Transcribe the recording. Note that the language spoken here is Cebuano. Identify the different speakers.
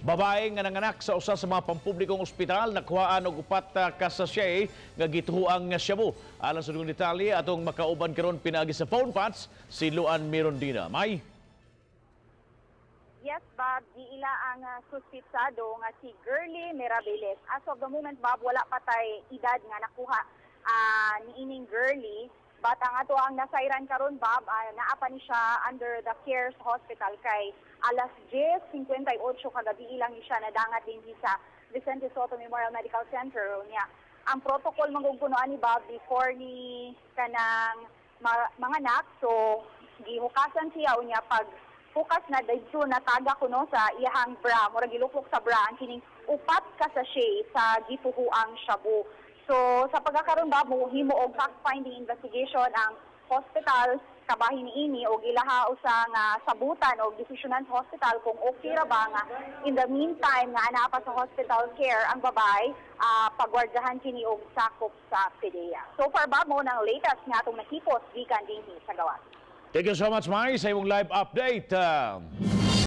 Speaker 1: Babae nga nanganak sa usa sa mga pampublikong ospital nakuhaan og upat ka sachet nga gituhuang nga shabu. Alang sa dugong detalye, atong makauban karon pinaagi sa phone pats si Luan Mirondina. May
Speaker 2: Yes, Bob, giila ang suspitsado nga si Girly Mirabilis. As of the moment, Bob, wala pa tay edad nga nakuha niining Girly. But ang ato ang nasayran karon, Bob, naa pa ni siya under the care sa hospital kay alas 10:58 kagabi lang ni siya nadangat din sa Vicente Sotto Memorial Medical Center. Niya, ang protocol manggugkunoan ni Bob before ni kanang manganak, so gihukasan siya, unya pag hukas na didto nataga kuno sa iyahang bra, murag giluklok sa bra ang kining upat ka sachet sa gituhuang shabu. So sa pagkakaron ba, mohimo og fact-finding investigation ang hospital kabahin niini og ilaha usa nga sabutan og desisyonan sa hospital kung okay ra ba nga in the meantime nga ana pa sa hospital care ang babae, pagwardahan kini og sakop sa PDEA. So far ba, mo nang latest nga atong nakipos gikan dinhi sa gawas.
Speaker 1: Thank you so much, Mai, sa imong live update.